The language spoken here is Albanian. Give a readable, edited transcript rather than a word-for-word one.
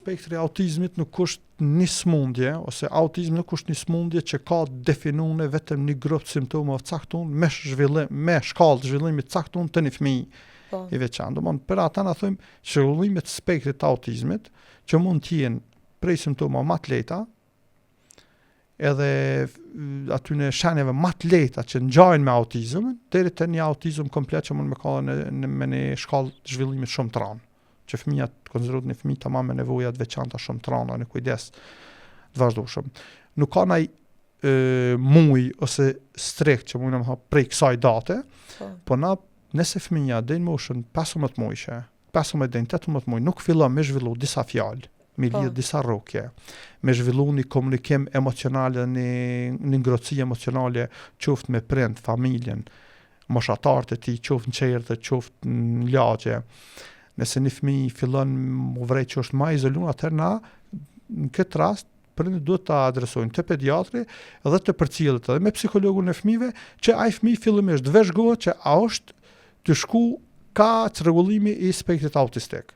Spektri i autizmit nuk është një smundje, ose autizmi nuk është një smundje që ka definune vetëm një grup të simptomave të caktun me zhvillim, me shkallë të zhvillimit të caktun të një fëmijë i veçantë. Domthon për ata na thojmë çrregullimet e spektrit të autizmit që mund të jenë prej simptomave më të lehta, edhe atyne shenjave më të lehta që ngjajnë me autizmin, deri te një autizëm komplet që mund me ka në, në, me një shkallë të zhvillimit shumë të rëndë, që fëmija të konsiderohet një fëmijë tamam me nevoja të veçanta shumë të rënda në kujdes të vazhdueshëm. Nuk ka naj e, muj ose strikt që mundem ha prej kësaj date, po na nëse fëmija deri në moshën 15 muajshe, 15 deri në 18 muaj nuk fillon me zhvillu disa fjalë, me lidh disa rrokje, me zhvillu një komunikim emocional dhe një, një ngrohtësi emocionale, qoftë me prind, familjen, moshatarët e tij, qoftë në çerdhe, qoftë në lagje. Nëse një fëmijë fillon mu vrej që është ma izolun, atëherë na në këtë rast prindët duhet ta adresojnë te pediatri dhe të përcillet edhe me psikologun e fëmijëve që ai fëmijë fillimisht të vëzhgohet që a është tu shku ka çrregullimi i spektrit autistik.